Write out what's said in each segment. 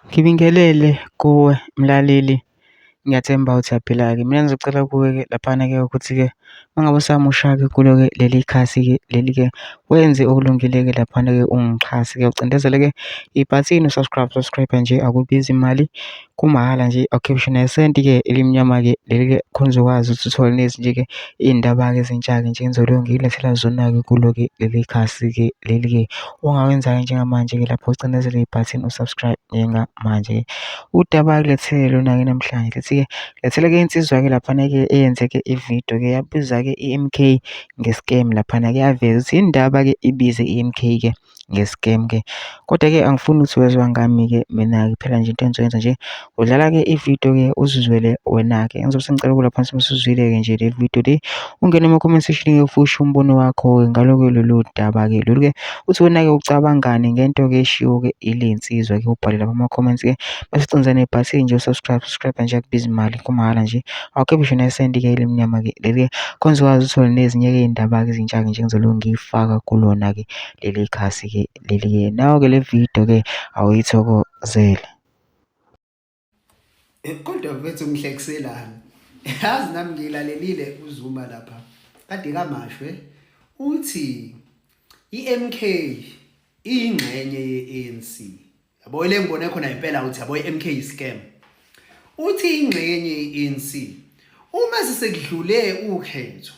Ngibingelele kuwe mlaleli, ngiyathemba ukuthi uyaphila-ke. Mina ngizocela kuwe-ke laphana-ke ukuthi-ke uma ngabe usamusha-ke kulo-ke leli khasi-ke leli-ke, wenze okulungile-ke laphana-ke ungixhase-ke ucindezele-ke ibhathini u-subscribe, subscribe nje akubizi imali, kumahhala nje awukhiphi ngisho nesenti-ke elimnyama-ke leli-ke khona uzokwazi ukuthi uthole nezinye-ke iy'ndaba-ke ezintsha-ke nje engizoloku ngikulethela zona-ke kulo-ke leli khasi-ke leli-ke. Ongakwenza-ke njengamanje-ke lapho ucindezele ibhathini u-subscribe njengamanje-ke. Udaba akulethele lona-ke namhlanje lithi-ke lethele-ke insizwa-ke laphana-ke eyenze-ke ividiyo-ke yabiza-ke i-M_K nge-scam laphana-ke yaveza ukuthi indaba-ke ibize i-M_K-ke nge-scam ke. Kodwa-ke angifuni ukuthi wezwa ngami-ke mina-ke phela nje into engizoyenza nje udlala-ke ividiyo-ke uzizwele wena-ke. Ngizobe sengicela ukula phansi uma usuzwile-ke nje le vidiyo le ungene ema-comment section-ke ufushe umbono wakho-ke ngalo-ke lolu daba-ke lolu-ke uthi wena-ke ucabangani ngento-ke eshiwo-ke ile nsizwa-ke ubhale lapha ama-comments-ke bese ucinza nebhathini nje u-subscribe, subscribe nje akubizi imali kumahhala nje awukhiphi ngisho nesenti-ke elimnyama-ke leli-ke khona uzokwazi uthole nezinye-ke iy'ndaba-ke ezintsha-ke nje engizoloku ngiyifaka kulona-ke leli khasi-ke leli-ke. Nayo-ke le video-ke awuyithokozele. Kodwa mfethu ngihlekiselani. Yazi nami ngilalelile uZuma lapha. Kade kamashwe uthi iMK iyingxenye yeANC. Yabo ile ngibone khona impela uthi yabo iMK scam. Uthi ingxenye yeANC uma sesekudlule ukhetho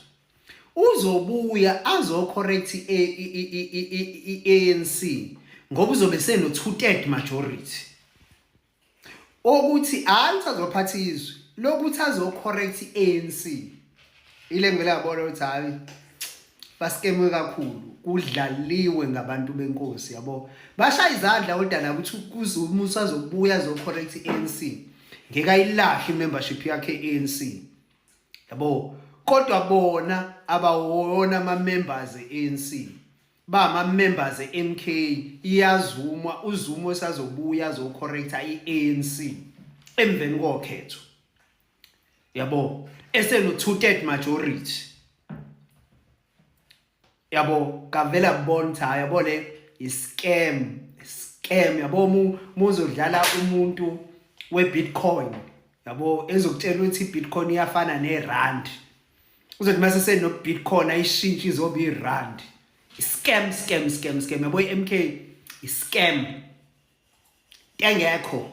uzobuya azo correct i-ANC ngoba uzobe seno 2/3 majority okuthi hayi ukuthi azophatha izwe lokuthi azo-correct i-ANC ile ngivele ngabona ukuthi hayi baskemwe kakhulu kudlaliwe ngabantu benkosi yabo bashaya izandla kodwa la ukuthi kuZuma usazobuya azo-correct i-ANC ngeke ayilahle i-membership yakhe e-ANC yabo kodwa bona abawona ama-members e-ANC ba ama-members e-MK iyazuma uZuma osazobuya azocorrecta i-ANC emveni kokhetho yabo eseno 2/3 majority yabo kavela kubona ukuthi hayi yabo le i-scam scam yabo muzodlala umuntu we-bitcoin yabo ezokutshela ukuthi i-bitcoin iyafana ne-rand uzothi mase seno-bitcoin ayishintshe izoba i-rand i-scam scam scam scam yabo i-MK i-scam engekho.